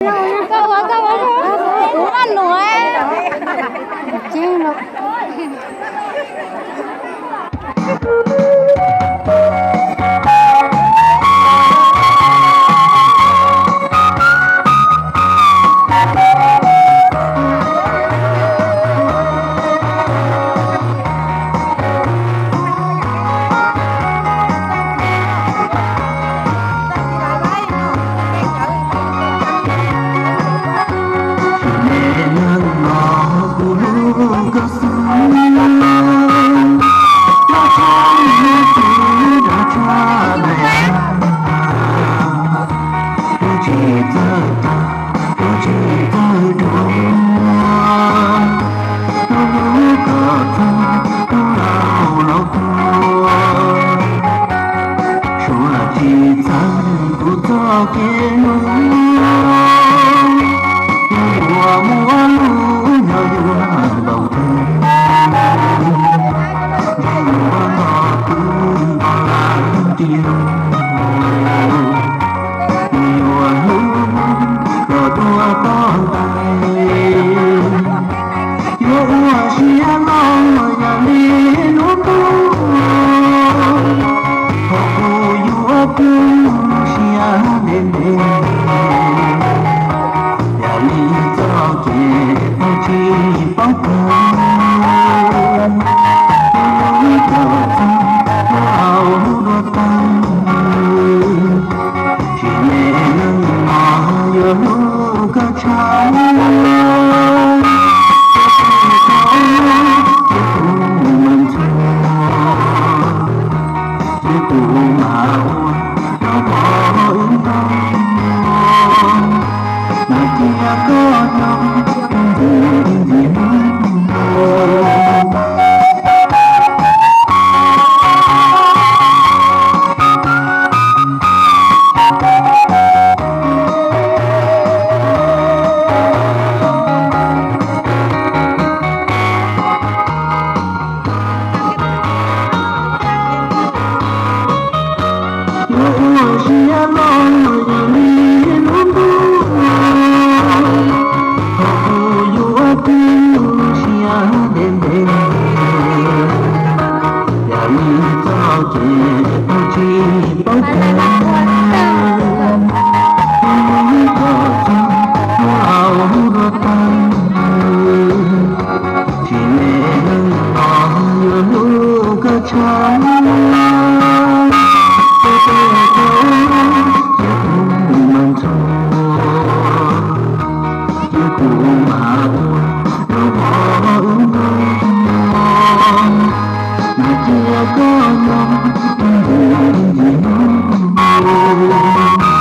Koj ua, koj ua, kuv noj num. Suav tsis txawj kuv txoj kev hlub, yuav muaj lub nyuag yuav npaum twg, ntshe yuav nrog kuv nto lawm ib tij lug, nws yuav hlub kom dua toj ntais. Yuav ua siab loj yam li lub ntuj, thaum kuv yuav pib siab ntev ntev, yam li txoj kev tau tsis paub kawg. Lub kom txog hauv lub duav tag, tsis me neeg no yuav hlub koj tshaj. Ces kuv mam ntxhua, ces kuv mam ua rau pom wb ntau, mas cia koj nyob ntxim ntxim hnub. Yuav ua siab loj yam li lub ntuj, thaum kuv yuav pib siab ntev ntev, yam li txoj kev tau tsis paub kawg. Lub kom txog hauv lub duav tag, tsis me neeg no yuav hlub koj tshaj. Ces kuv mam ntxhua, ces kuv mam ua rau pom wb ntau, mas cia koj nyob ntxim ntxim hnub.